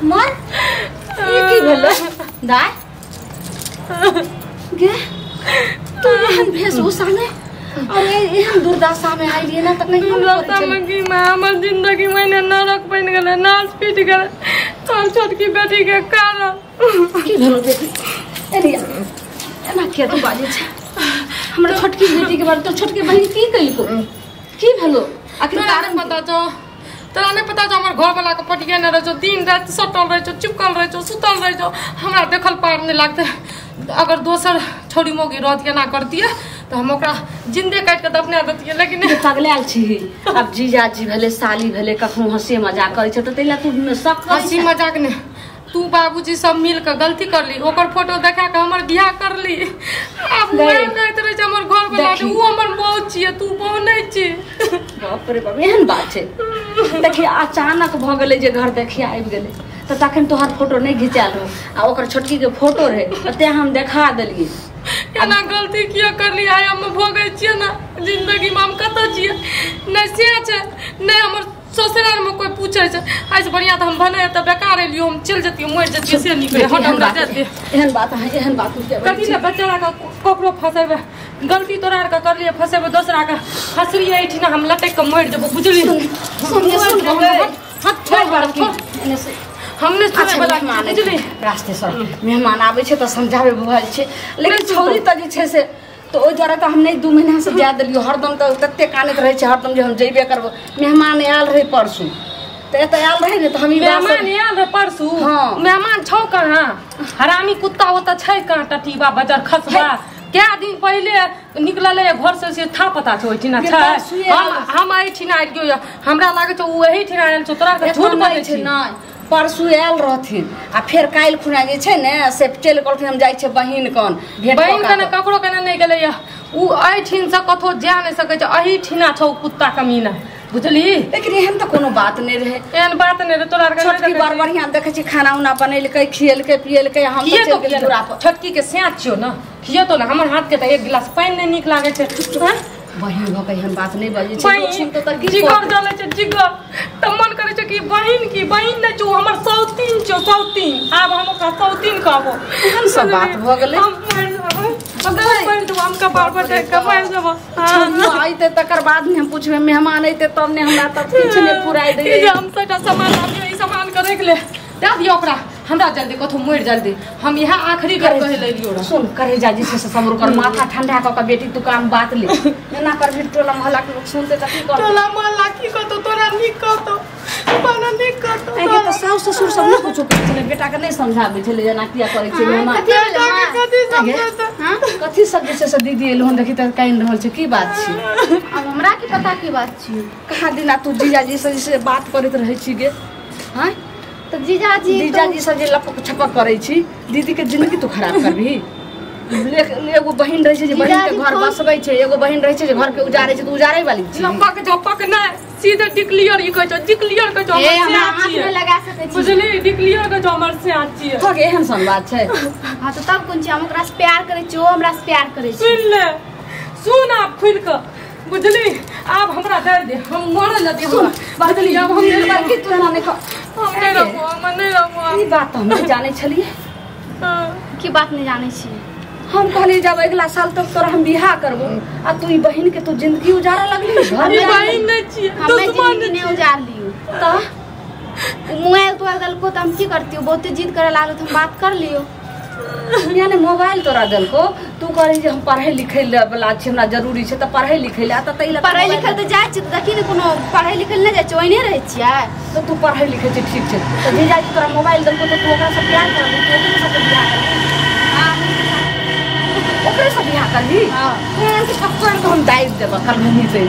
मर ई की भेलै दाय गे तू एहन भेषभूषा में और एहन दुर्दशा में आइलिए ना त कहियो दुर्दशा में की मां हमर जिंदगी में नरक बन गेलै, नाच पीट गेलै तोर छोटकी बेटी के कारण। की भेलो बेटी? एने एना किया तू बाजै छै? हमरा छोटकी बेटी के बारे तो छोटकी बहिन की कइलको? की भेलो आखिर कारण पता छौ? तोरा नहीं पता छौ हमर घर वाला के पटिया न रहै छौ, दिन राति सटल रहै छौ, चिपकल रहै छौ, सुतल रहै छौ, हमरा देखल पार नहीं लागतै। अगर दोसर छोरी मोगी रहत केना करतियै तो हम ओकरा जिंदे काटि के दफना देतियै, लेकिन पगलायल छी। अब जीजाजी भेलै साली भेलै कखनो हंसी मजाक करै छै त तैला तू शक करै हंसी मजाक नहीं। तू बाबूजी सब मिल के गलती करली, ओकर फोटो देखा के हमर बियाह करली। आब वएह कहैत रहै छै हमर घर वाला के उ हमर बहू छियै, तू बहू नहीं छी। बाप रे बाप एहन बात छै। देखी अचानक भ गेलै जे घर देखी आबि गेलै त तखन तोहर फोटो नहीं घिचायल रहो आ ओकर छोटकी के फोटो रहे ते हम देखा देलियै। एना गलती किया करली? आइ हम भोगै छियै ना जिंदगी में, हम कतऽ छियै? नहि से छै नहि हमर ससुराल में कोई पूछे छै। आइ से बढ़िया तऽ हम भने तऽ बेकार एलियो, हम चलि जतियै मरि जतियै से नीक रहै। हट हमरा जाय दे। एहन बात है, एहन बात कथी ले बेचारा के ककरो फसेबै? गलती तोरा आर के करलियै, फसेबै दोसरा के फसलियै एहिठिना हम लटकि के मरि जेबो, बुझली? हमने बुझली रास्ते से मेहमान आबै छै तऽ समझाबै बुझाइ छै, लेकिन छौरी तऽ जे छै से तो ओहि दुआरे तऽ हम नहीं 2 महीना से जाय देलियो। हरदम तऽ तते कानैत रहै छै हरदम जे हम जेबे करबो। मेहमान आयल रहै परसू तऽ एतऽ आयल रहै ने तऽ हम ई मेहमान आयल रहै परसू। हाँ मेहमान छौ कहाँ? हरामी कुत्ता ओतऽ छै कहाँ? टटीबा बजर खसबा क्या दिन पहिले निकलल घर से से था पता छौ ओहिठिना छै। हम एहिठिना आइलियो, हमरा लागै छौ ओ एहिठिना आयल छौ, तोरा के झूठ बजै छै। नहि परसू आयल रहथिन आ फेर काल्हि खुना जे छै ने से चलि गेलखिन। हम जाइ छै बहिन कन भेट, बहिन कने ककरो कने नहि गेलैया उ, एहिठिन से कतौ जा नहि सकै छै, एहिठिना छौ कुत्ता कमीना, बुझली? लेकिन एहन तऽ कोनो बात नहि रहै, एहन बात नहि रहै। तोरा आर के छोटकी बड़ बढ़िया देखै छी खाना उना बनेलकै खिएलकै पिएलकै। हम तऽ चलि गेलियै दूरा पर। छोटकी के स्याच छियौ ने, खियेतौ ने। हमर हाथ के तऽ 1 गिलास पानि नहि नीक लागै छै। बहिन भऽ के एहन बात नहि बजै छै, लोक सुनतौ तऽ की जिगर जलै छै जिगर। तऽ मन करै छै कि बहिन की बहिन नहि छौ, हमर सौतीन छौ सौतीन। आब हम ओकरा सौतीन कहबो। एहन सब बात भऽ गेलै। हम मरि जेबै, मरि जेबो, हम कपार पर देख कऽ मरि जेबो। अयतै तकर बाद ने हम पुछबै, मेहमान अयतै तब ने हमरा तब किछु नहि फुराइ दैयै। हम सबटा सामान आनियौ, ई सामान के राखि ले, दए दियौ ओकरा, हमरा जल्दी कतौ मरि जल्दी। हम इएह आखिरी बेर कहै लए एलियौ रहए। सुन करेजा जे छै से सब्र कर, माथा ठंडा कऽ के बेटी तू काम बात ले। एना करबही टोला मोहल्ला के लोक सुनतै तऽ की करतै? टोला मोहल्ला की कहतौ? तोरा नीक कहतौ, बड़ा नीक कहतौ। आइ तऽ साउस ससुर सब नहि कुछो कहै छलै, बेटा के नहि समझाबै छलै जेना किया करै छै मेहमान। कथी सब जे छै से दीदी एलहुँ हन देखी तऽ कानि रहल छै, की बात छै? आब हमरा की पता की बात छै? कहाँ दिना तू जीजाजी से जे बात करैत रहै छी गे? हँ तऽ जीजाजी जीजाजी सब जे लपक छपक करै छी, दीदी के जिंदगी तू खराब करबही? एगो बहिन रहै छै जे बहिन के घर बसबै छै, एगो बहिन रहै छै जे घर के उजारै छै, तऽ उजारै वाली छी। लपक झपक नहि, सीधे डिक्लियर ई कहै छौ, डिक्लियर कहै छौ हमर से हाथ लगा सकै छी, बुझली? डिक्लियर कहै छौ हमर से हाथ छियै। तोहर एहन सन बात छै? हां तऽ तब कोन छै? हम ओकरा से प्यार करै छी, ओ हमरा से प्यार करै छै। सुन ले, सुन आब खुलि कऽ, बुझली? आब हमरा दे दे, हम मरऽ लए दे हमरा, बुझली? आब हम नहि बड़की तू एना नहि हम नहि रहबो, हम नहि रहबो। ई बात हम नहि जानै छलियै। की बात नहि जानै छी? हम कहलियै जब अगिला साल तक तोरा हम बियाह करबो आ तू ई बहिन के तू जिंदगी उजारऽ लगली। घर में बहिन नहि छियै, दुश्मन नहि उजारलियो। तऽ मोबाइल तोरा देलको तऽ हम की करतियो? बहुते जिद करे लागल तऽ हम बात कर लियो। यानी मोबाइल तोरा देलको, तू कहली जे हम पढ़ै लिखै वाला छी, हमरा जरूरी छै तऽ पढ़ै लिखै लए, तऽ तै पढ़ै लिखै तऽ जाइ छी तऽ देखी ने कोनो पढ़ै लिखै लए नहि जाइ छी, ओहिने रहै छियै। तऽ तू पढ़ै लिखै छी ठीक छै, तऽ जीजाजी तोरा मोबाइल देलको तऽ तू ओकरा से प्यार करबी, तू ओकरे से बियाह करबी? ओकरे से बियाह करबी? के हम दाबि देबऽ कल मुँही से।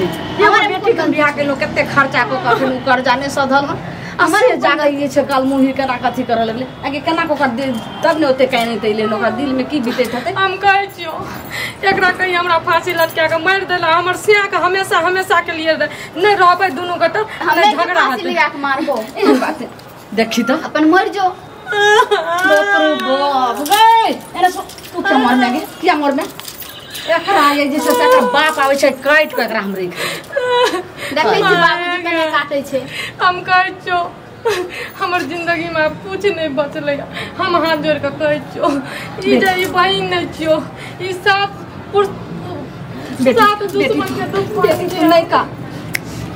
हमर बेटी के हम बियाह केलहुँ, कते खर्चा कऽ कऽ अखन ओ कर्जा नहि सधल हन। अमर जाके ये छै कल मुँही केना कथी करऽ लगलै, आगे केना कऽ ओकर दिल तब ने ओते कानैत अयलै, ओकरा दिल में की बीतैत हेतै? हम कहै छियौ एकरा कहीं हमरा फांसी लटका के मारि देला, हमर सिया के हमेशा हमेशा के लिए नहि रहबै दुनू गोटा, नहि झगड़ा हेतै, लगा के मारबो। एहन बात देखी तऽ अपन मरि जो। बाप रे बाप गै, एना तू क्या मरमे गे, किया मरमे? एकरा ये जे छै से एकर बाप आबै छै काटि कऽ एकरा हम राखि देखै छी बाबूजी केना काटै छै। हम कहै छियौ हमर जिंदगी में आब कुछ नहीं बचलै। हम हाथ जोड़ के कहै छियौ ई जे ई बहिन नहीं छियौ, ई सात सात दुश्मन के दुश्मन छै। नहीं का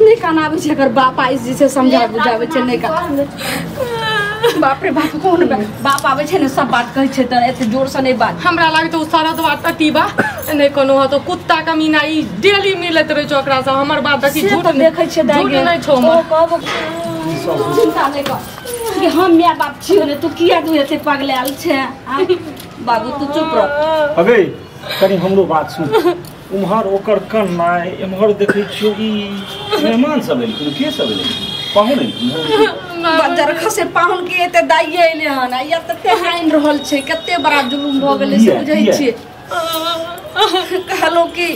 नहीं कान आबै छै, एकर बाप आइ जे छै समझा बुझाबै छै। नहीं का बाप रे बाप, कोन बाप आबै छै ने सब बात कहै छै तऽ एते जोर से नहीं बात। हमरा लागै छै ओ सरदवा टटीबा नहि कोनो हतो कुत्ता कमीना ई डेली मिलैत रहै छै ओकरा से। हमर बात देखी झूठ देखै छै दाइ, झूठ नहि छौ। ओ कहबो चिंता नहि कर कि हम my बाप छियौ ने, तू किया तू एते पगलायल छै? बाबू तू चुप रह। अबे कनी हमरो बात सुन। उम्हर ओकर कन्नाइ, एम्हर देखै छियौ ई मेहमान सब एलखिन, के सब एलै? पाहुन एलखिन। बजर खसे पाहुन के एते दाइये एलै हन, या तते आनि रहल छै, कते बड़ा जुलुम भऽ गेलै से बुझै छियै। कहलो कि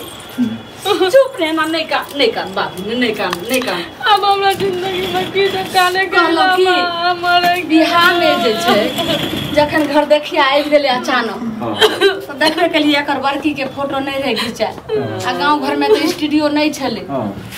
चुप रे ना, नहीं कान नहीं कान बाबू, नहीं कान नहीं कान। अब हमरा जिंदगी में की काने कहलो कि बिहार में जे छै जखन घर देखिया आबि गेलै अचानक तऽ देखबे केलियै एकर बड़की के फोटो नहीं रहे घिचायल, आ गाँव घर में तऽ स्टूडियो नहीं छलै,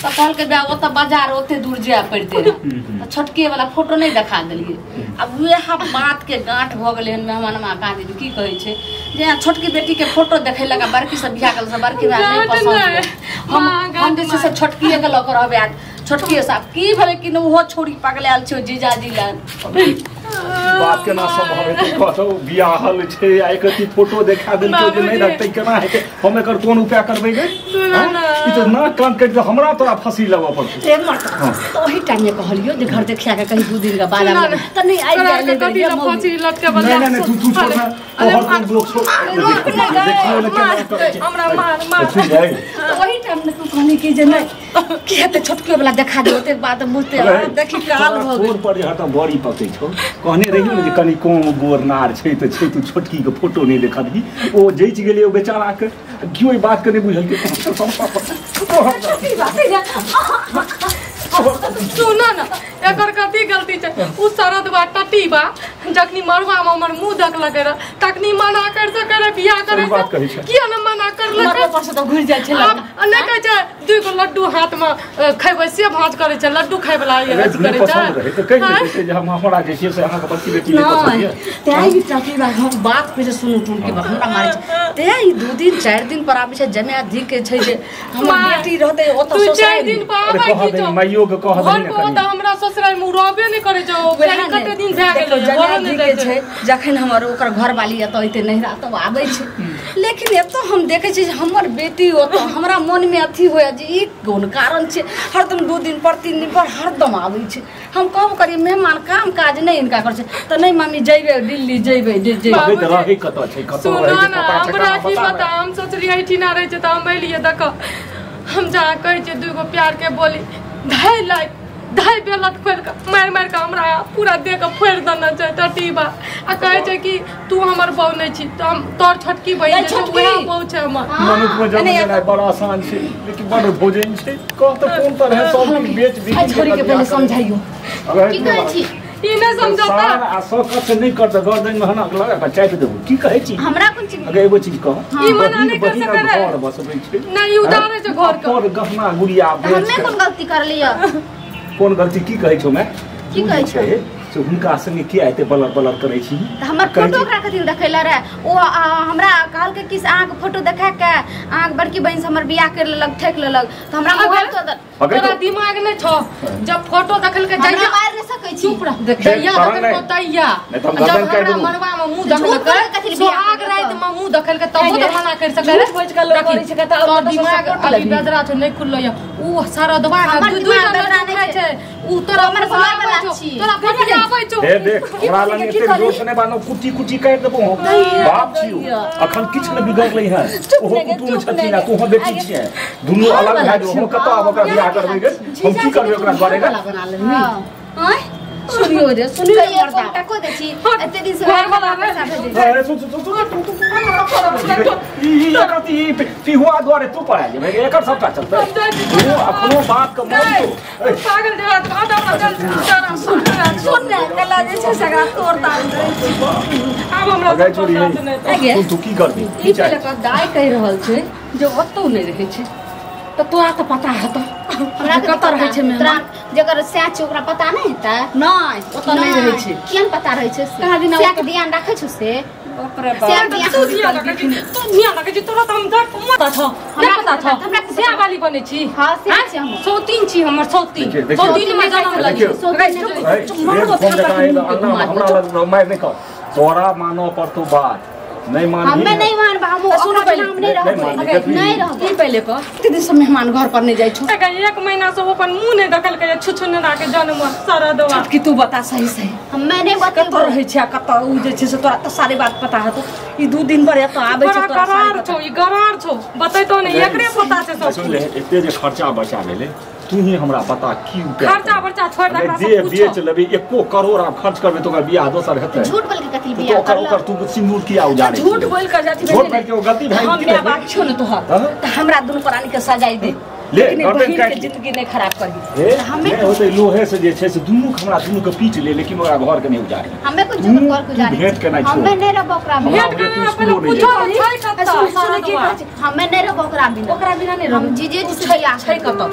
तऽ कहलकै बा ओतऽ बाजार ओते दूर जाय पड़तै रहए, तऽ छोटके वाला फोटो नहीं देखा देलियै। आब वएह बात के गांठ भऽ गेलै हन मेहमानमा काजी की कहै छै जे छोटकी बेटी के फोटो देखैलक आ बड़की से बियाह केलक से बड़की भाय नहीं पसंद। हम जे छै से छोटकीए के लऽ कऽ रहबै। आ छोटकीए से आब की भेलै कि ओहो छोड़ी पगलायल छै जीजाजी लग। बात केना सम्भव हेतै? कतौ बियाहल छै आ एकरती फोटो देखा देलकै जे नहि रखतै केना हेतै? हम एकर कोन उपाय करबै गे? ई तऽ नाक कान कटि कऽ हमरा तोरा फँसी लगबऽ पड़तै। तऽ ओही टाइम में कहलियौ जे घर देखिया के कहीं 2 दिन के बाद आबै तऽ नहीं आबि गेलै। फँसी लटके बला नहीं नहीं तू तू छोड़ ना, तोहर कोन लोक छोड़ देखियौ ने केना करै छै हमरा मार मार। तऽ ओही टाइम में तू कहनी कि जे नहीं की हेतै छोटके वाला देखा दे, ओते बात बुझते देखी काल भऽ गेल। फोन पर जे हरदम बड़ी पकै छौ, कहने रहियौ ने जे कनी कम गोरनार छै तऽ छै, तू छोटकी के फोटो नहीं देखबही। ओ जचि गेलै ओ बेचारा के, केओ ई बात के नहीं बुझलकै। सुन ना एकर कथी गलती छै? उ सरदवा टटीबा जखनी मरुआ में हमर मुँह देखलकै रह तखनी मना कर सकै रह बियाह करै से, किया न मना करलकै? मरलो पर से तऽ घुरि जाइ छै। आब नहि कहै छै 2 गो लड्डू हाथ में खैबै से भाँज करै छै, लड्डू खाय वाला अथी करै छै। तऽ कहि देतै छै जे हम हमरा जे छै से अहाँके बड़की बेटी नहि पसंद यऽ। तें ई टटीबा हम बात कहै छै सुनू टुन के हमरा मारै छै। तें ई 2 दिन 4 दिन पर आबै छै जमाय धी के छै जे हमर बेटी रहतै ओतऽ 2 4 दिन पर आबै की छौ? माइयो के कह दही ने कनी। तऽ हमरा ससुराल में रहबे नहि करै छै, कते दिन भए गेलै घरो नहि जाइ छै। जखन हमर ओकर घरवाली एतऽ अयतै नैहरा तब आबै छै, लेकिन एतऽ हम देखै छियै जे हमर बेटी ओतऽ हमरा मनमे अथी होइए जे ई कोन कारण छै, हरदम 2 दिन पर 3 दिन पर हरदम आबै छै। हम कहबो करियै मेहमान काम काज नहि हिनका करै छै तऽ नहि मम्मी जइबै दिल्ली जइबै जइबै। कतऽ छै कतऽ रहै छै हमरा की पता? हम सोचलियै एहिठिना रहै छै तऽ हम एलियै। देखऽ हम जहाँ कहै छियै 2 गो प्यार के बोली धै लाइक धै बेलट खोलि कऽ मारि मारि कऽ हमरा पूरा देह के फोड़ि देने छै टटीबा। आ कहै छै कि तू हमर बहू नहि छी तऽ हम तोहर छोटकी बहिन छै उएह बहू छै हमर। मनुख में जन्म लेनाइ बड़ आसान छै लेकिन बड़ भोजन छै। कह तऽ कोन तरह सब किछु बेच बिक छोड़ी के पहिले समझाइयो की कहै छी? ई नहि समझौता आ शौकत से नहि करतै, गर्दन में हनक लगा कऽ चाटि देबौ। की कहै छी? हमरा कोन चीज अगर एगो चीज कह, ई मना नहि कर सकै रहै, घर बसबै छै नहि उतारै छै घर के पर गहना गुड़िया बेच। हमे कोन गलती करलियै? कोन गलती की कहै छौ? मैं की कहै छौ से हुनका संगे किया एते बलर बलर करै छी? तऽ हमर फोटो ओकरा कथी देखैला रहे? ओ हमरा कहलकै कि अहाँके फोटो देखा के अहाँके बड़की बहिन से हमर बियाह कर लेलक, ठकि लेलक, तऽ हमरा मोबाइल तो तोरा दिमाग नहि छौ? जब फोटो देखलकै जाइया मारि नहि सकै छी। चुप रह, जइया देखलकै तैया जब हमरा मरवा में मुँह देखलकै सोहाग राति में मुँह देखलकै तबो तऽ मना कर सकै रहे। तोर दिमाग अभी बेदरा छौ नहि खुललै। उ सरदवा के 2 2 टा लड्डू खाइ छै, उ तोरा हमर घर वाला छी, तोरा पटियाबै छौ। हे देख हमरा लग एते जोर से नहि बानो कुटी कुटी काटि देबौ हम। बाप छियौ अखन किछु नहि बिगड़लै हँ। ओहो कुटुम छथिन आ तोहूँ बेटी छियै, दुनू अलग भए जेबौ। हम कतऽ आब ओकरा बियाह करबै गे? हम की करबै ओकरा दुआरे गे? सुनियो रे सुनियो मर्दा टको दै छी एते दिन से घर वाला पैसा भेजै अरे सुन सुन सुन ई एकर ई पिहुआ द्वारे तू पढ़ा जेबै एकर सबटा चलतै। तू अखनो बात के मन तो पागल जे बात हमरा चल सुन सुन ने कला जे छै सगरा तोड़ ताड़ दै छी। आब हमरा सुन तू की करबी? ई पहिले दाइ कहि रहल छै जे ओतौ नहि रहै छै तऽ तोरा तऽ पता हेतौ। हमरा कतऽ रहै छै मेहमान जकर सैं छै ओकरा पता नहि हेतै नहि ओतऽ नहि रहै छै किया पता रहै छै कहाँ दिना सैं के ध्यान राखै छौ से बाप रे बाप तू ध्यान राखै छी तू ध्यान राखै छी तोरा तऽ हम डर पता छौ नहि पता छौ हमरा सैं वाली बनै छी हां सैं छी हम सौतीन छी हमर सौतीन सौतीन में जनम लगी हमरा लग मारि नहि कर तोरा मानऽ पड़तौ बात नहीं मान हमें नहीं मानबा हम ओकरा बिना हम नहीं रहबै नहीं रहबै ई पहिले कह कते दिन से मेहमान घर पर नहीं जाइ छौ एक महीना से अपन मुंह नहीं देखल के छुछु ने के जन्म सारा दवा कि तू बता सही सही हमें नहीं बतेबो कतऽ रहै छै कतऽ उ जे छै से तोरा त सारी बात पता हेतौ ई 2 दिन पर एतऽ आबै छै तोरा गरार छौ ई गरार छौ बतैतो नहीं एकरे पता छै सब सुन ले एते जे खर्चा बचा भेलै तू ही हमरा बता की उपाय खर्चा बर्चा छोड़ दे सब कुछ बेच लेबे 1 करोड़ आप खर्च करबे तो ओकर बियाह दोसर हेतै झूठ बोल के कथि बियाह कर ओकर तू सिंदूर किया उजारे झूठ बोल के जाति झूठ बोल के ओ गलती भाई हम माय बाप छौ ने तोहर त हमरा दुनु प्राणी के सजाई दे लेकिन बहिन के जिंदगी नहीं खराब करही हमें होतै लोहे से जे छै से दुनु हमरा दुनु के पीट ले लेकिन ओकरा घर के नहीं उजारे हमें कुछ घर के उजारे भेंट के नहीं छोड़ हमें नहीं रहबो ओकरा बिना भेंट के पहिले पूछो छै कतऽ सुन की कहै छै हमें नहीं रहबो ओकरा बिना ओकरा बिना नहीं रहबो हम जीजे जी से बियाह छै कतऽ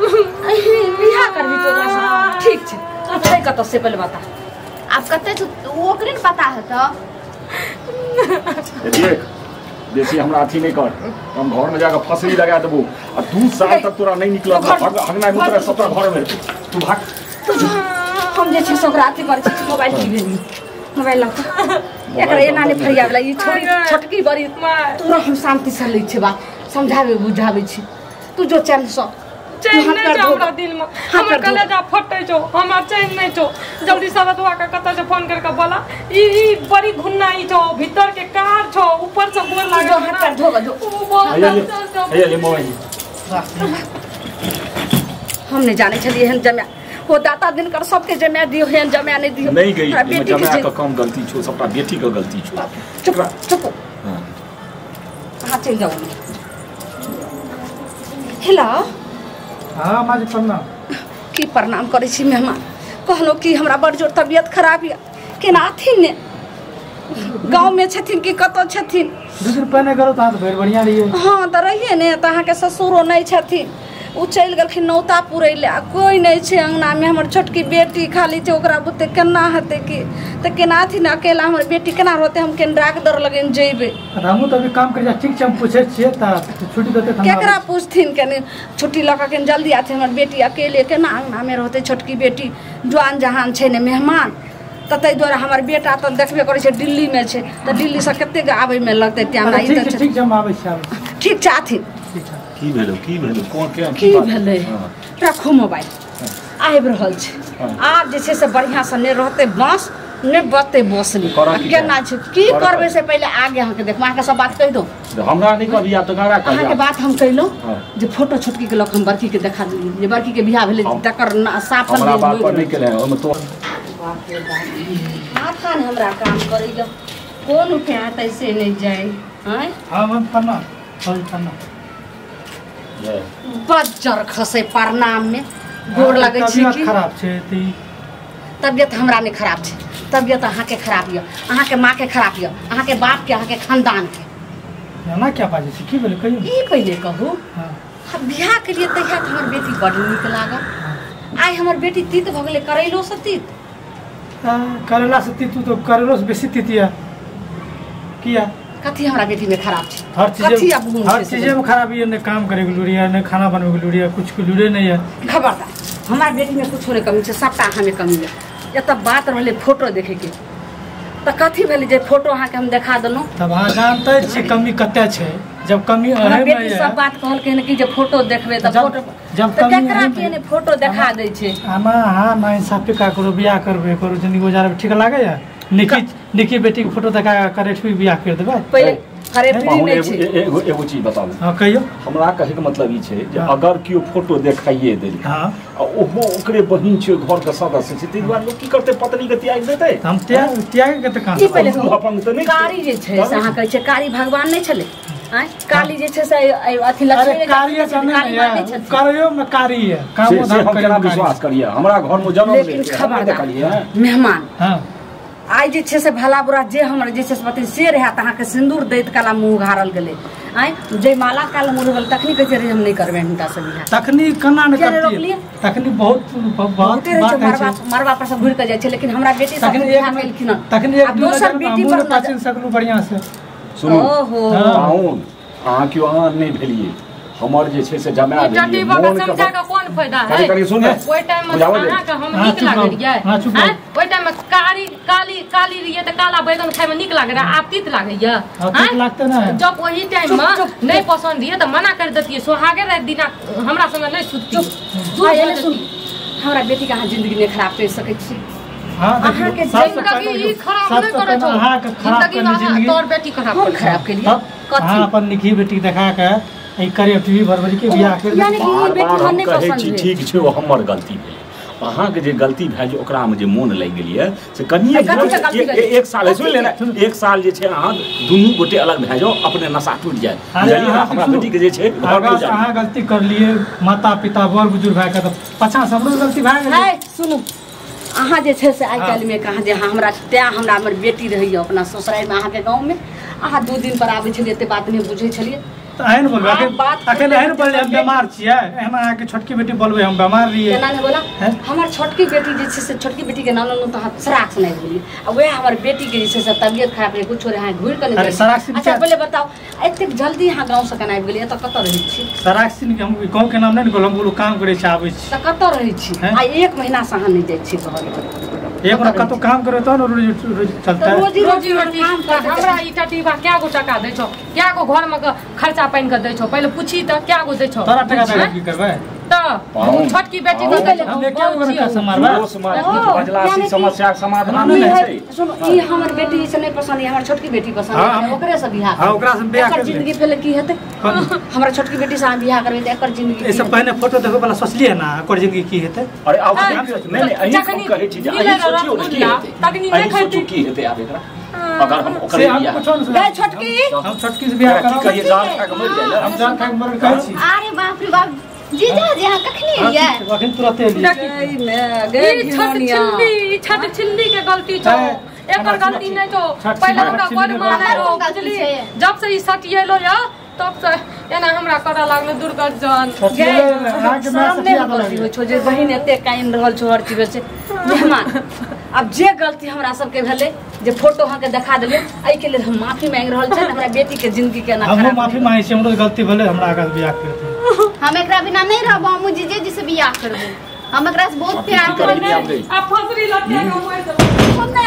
बियाह करबी तो ओकरा से ठीक छै तू छै कतऽ से पहिले बता आब कतऽ छै ओकरे ने पता हेतौ देख बेसी हमरा अथी नहीं कर हम घर में जाकर फसरी लगा देबो आ 2 साल तक तोरा नहीं निकलब हगनाइ मुतरा सबटा घर में तू भाग हम जे छै से ओकरा अथी करै छी मोबाइल की भेली मोबाइल लऽ एकरा एना नहि फरियावला ई छोरी छोटकी बड़ी तोरा हम शांति से लै छै बात समझाबै बुझाबै छी तू जो चैन से चैन नहीं छौ हमरा दिल में हमर कलेजा फटै छौ हमरा चैन नहीं छौ जल्दी सरदवा के कतऽ से फोन करके बोला ई ई बड़ी घुन्ना ई छौ भीतर के कार छौ ऊपर से गोर लागल हाथ पैर धो धो हैया ले मोबाइल हम नहीं जानै छलियै एहन जमाय ओ दाता दिनकर सबके जमाय दियो एहन जमाय नहीं दियो नहीं गई जमाय के कम गलती छौ सबटा बेटी के गलती छौ चुप चुप हां अहाँ चलि जाउ हेलो हाँ माँ जी प्रणाम की प्रणाम करै छी मेहमान कहलहुँ कि हमरा बड़ जोर तबियत खराब यऽ केना अथिन ने गाँव में छथिन कि कतऽ छथिन 2 दिन पहिने करो तऽ भरि बढ़िया रहियै हाँ तऽ रहियै ने तऽ अहाँके ससुरो नहि छथिन ओ चलि गेलखिन नौता पुरै लए आ कोइ नहि छै अङ्गनामे हमर छोटकी बेटी खाली छै ओकरा बुते केना हेतै कि तऽ केना अथिन अकेला हमर बेटी केना रहतै हम केना डाकदर लगन जेबै हमहूँ तऽ अभी काम करै ठीक छै हम पूछै छियै तऽ छुट्टी देतै तऽ केकरा पूछथिन कनि छुट्टी लऽ कऽ कनि जल्दी आथिन हमर बेटी अकेले केना अङ्गनामे रहतै छोटकी बेटी जुआन जहान छै ने मेहमान तऽ ताहि दुआरे हमर बेटा तऽ देखबे करै छै दिल्लीमे छै तऽ दिल्लीसँ कतेक आबैमे लगतै टाइम ठीक छै हम आबै छी ठीक छै आथिन की भेलौ की भेलौ कोन के की भेलै राखू मोबाइल आबि रहल छै आब जे छै से बढ़िआँसँ नहि रहतै बाँस नहि बचतै बसली केना छै की करबै से पहिले आगे अहाँके देखब अहाँके सब बात कहि दो हमरा नहीं कहबी आब तऽ ककरा कहबी अहाँके बात हम कहलहुँ जे फोटो छोटकी के लऽ कऽ हम बड़की के देखा देली जे बड़की के बियाह भेलै तकर साफ हमरा बात पर नहीं केले ओहिमे तो बाप रे बाप माथा ने हमरा काम करैया कोन उठे हेतै से नहि जाय आँय हाँ हम प्रणाम प्रणाम बज्जर खसे प्रणाम में गोर लगै छी तबियत खराब छै त तबियत हमरा नहीं खराब छै तबियत अहाँके खराब यऽ अहाँके माँ के खराब यऽ अहाँके बाप के अहाँके खानदान के एना क्या बाजै छी की भेलै कहियौ ई पहिले कहू हां बियाह के लिए तहिया तऽ हमर बेटी बड नीक लागल आइ हमर बेटी तीत भऽ गेलै करैलो से तीत करैला से तीत तू तो करैलो से बेसी तीत यऽ किया कथी हमरा बेटी में खराब छै हर चीज हर चीज में खराब है नहीं काम करे के लूरी है नहीं खाना बनवे के लूरी है कुछ के लूरे नहीं है खबरदार हमार बेटी में कुछ नहीं कमी छै सबटा अहाँ में कमी है एतऽ बात रहलै फोटो देखे के तऽ कथी भेलै जे फोटो अहाँके हम देखा देलहुँ तब अहाँ जानते छी कमी कते छै जब कमी हमर बेटी सब बात कहलकै हन कि जे फोटो देखबै तऽ फोटो जब कमी केकरा के ने फोटो देखा दै छै हम अहाँ ना इंसाफी का करो बियाह करबै करो जिंदगी गुजारबै ठीक लागैया निकी निकी बेटी के फोटो देखा के करेक्ट बियाह कर देबै पहिले करेक्ट नहीं छै एगो एगो चीज बताबू हां कहियो हमरा कहे के मतलब ई छै जे अगर कियो फोटो देखाइए देल हां आ ओहो ओकरे बहिन छै घर के सदस्य छै ताहि दुआरे लोक की करतै पत्नी के त्याग देतै हम त्याग त्याग के त ई पहिले अपन त नहीं कारी जे छै से अहाँ कहै छै कारी भगवान नहीं छलै आय काली जे छै से अथी लक्ष्मी कारी नहीं करियो में कारी है काम धाम केना विश्वास करिए हमरा घर में जन्म लेकिन खबरदार मेहमान हां आइ जे छै से भला बुरा जे हमर जे छै से पति से रहै तऽ अहाँके सिन्दूर दैत काला मुँह घारल गेलै। आँय जय माला काल मुँह गेल तखनी कहै छै हम नहि करबै हिनका से बियाह। तखनी केना नहि करतियै? तखनी बहुत बहुत बात छै, मरबा पर से घुरि के जाइ छै, लेकिन हमरा बेटी सब बियाह केलखिन तखनी एक दोसर बेटी पर पचिन सकलू बढ़िया से। सुनू ओहो अहाँ क्यों अहाँ नहि भेलियै हमर जे छै से जमा भेलियै मोन के समझा के कोन फायदा है? कनी सुन ओइ टाइम में अहाँ के हम नीक लागै रहियै। हां ओइ टाइम में कारी काली काली रहियै त काला बैगन खाय में नीक लागै रहे, आब तीत लागैया। तीत लागते ना। जब ओही टाइम में नहीं पसंद रहियै त मना कर देतियै, सोहागे रात दिना हमरा संगे नहीं सुतती। सुन हमरा बेटी के अहाँ जिंदगी नहीं खराब कर सकै छी। हां अहाँ के जिंदगी खराब नहीं करै छौ, अहाँ के खराब करने जिंदगी तोर बेटी खराब हम खराब केलियै कथी? अहाँ अपन निकी बेटी देखा के ई करे टीवी भरभरी के बियाह कर यानी कि ई बेटी हम नहीं पसंद है। ठीक छै, ओ हमर गलती भेल। अहाँ के जे गलती भए जे ओकरा में जे मोन लागि गेलियै से कनिए एक साल है, सुनि ले ने, एक साल जे छै अहाँ दुनू गोटे अलग भए जाओ, अपने नशा टूटि जायत। बुझलियै ने? हमरा बेटी के जे छै घर नहि जाय। अहाँ गलती करलियै माता पिता बर बुजुर्ग भए के त पाछाँ से हमरो गलती भए गेलै। है सुनू अहाँ जे छै से आइ काल्हि में कहाँ जे हमरा तैं हमरा हमर बेटी रहैया अपना ससुरारि में अहाँके गाँव में, अहाँ 2 दिन पर आबै छलियै एते बात नहि बुझै छलियै। तऽ एहन बोलबै अखन एहन बोलबै हम बीमार छियै, एहन अहाँके छोटकी बेटी बोलबै हम बीमार रहियै केना नहि बोला? हमर छोटकी बेटी जे छै से छोटकी बेटी के नाम लेलहुँ तऽ अहाँ सराक सुनाइ बोलियै, आ वएह हमर बेटी के जे छै से तबियत खराब रहै कुछो रहै अहाँ घुरि कऽ नहि। अच्छा पहिले बताउ एतेक जल्दी अहाँ गाँव से केना आबि गेलियै? एतऽ कतऽ रहै छी? सराक सिंह के हम गाँव के नाम नहि ने कहलहुँ, हम बोलू काम करै छी आबै छी। तऽ कतऽ रहै छी? आ 1 महीना से अहाँ नहि जाइ छी घर? एक बार कतौ काम करो तब ने रोजी रोजी चलता है। रोजी रोटी काम कर। हमरा ई टटीबा क्या गो टका दै छौ, क्या गो घर में खर्चा पानि के दै छौ? पहिले पूछी त क्या गो दै छौ? तोरा टका दे की करबै? त छोटकी बेटी के दै हम के गो टका मारबै? जोश मार बजला से समस्या के समाधान नहि छै। सुनो ई हमर बेटी से नहीं पसंद है, हमर छोटकी बेटी पसंद है, ओकरे से बियाह। हां ओकरा से बियाह कर जिंदगी पहले की हेतै? हमरा छोटकी बेटी से बियाह करबै त एकर जिंदगी एसे पहले फोटो देखै वाला सोचलियै ना एकर जिंदगी की हेतै? अरे आब नहीं नहीं अहीं कहै छी जे अहीं सोचियौ ने की हेतै, तखनी नहि सोचू की हेतै आब एकरा। अगर हम ओकरे बियाह गए छोटकी हम छोटकी से बियाह करब कहिए जान खा के मर जाय ना, हम जान खा के मर कहै छी। अरे बाप रे बाप जीजा जी अहाँ कखनी एलियै? अखन तुरंते एलियै। ने गे घिनौनिया ई छठ छिल्ली के गलती छौ, एकर गलती नहीं छौ। पहिले हमरा बड़ मानै रहो बुझली, जब से ई सटिएलो या तब से एना हमरा करऽ लागल दुर्गजन। सामने गलती होइ छौ जे बहिन एते कानि रहल छौ हर चीज छै। मेहमान अब जे गलती हमरा सबके भेलै जे फोटो अहाँके देखा देलियै एहिके लेल हम माफी मांगि रहल छी। हमरा बेटी के जिंदगी के एना खराब माफी मांगै छी, हमरो गलती भेलै, हमरा आगाँ बियाह कर दियौ। हम एकरा बिना नहीं रहब, हम जीजे जी से बियाह करबै, हम एकरा से बहुत प्यार करबै। आ फसरी लटके के मरि जेबै। सुन ने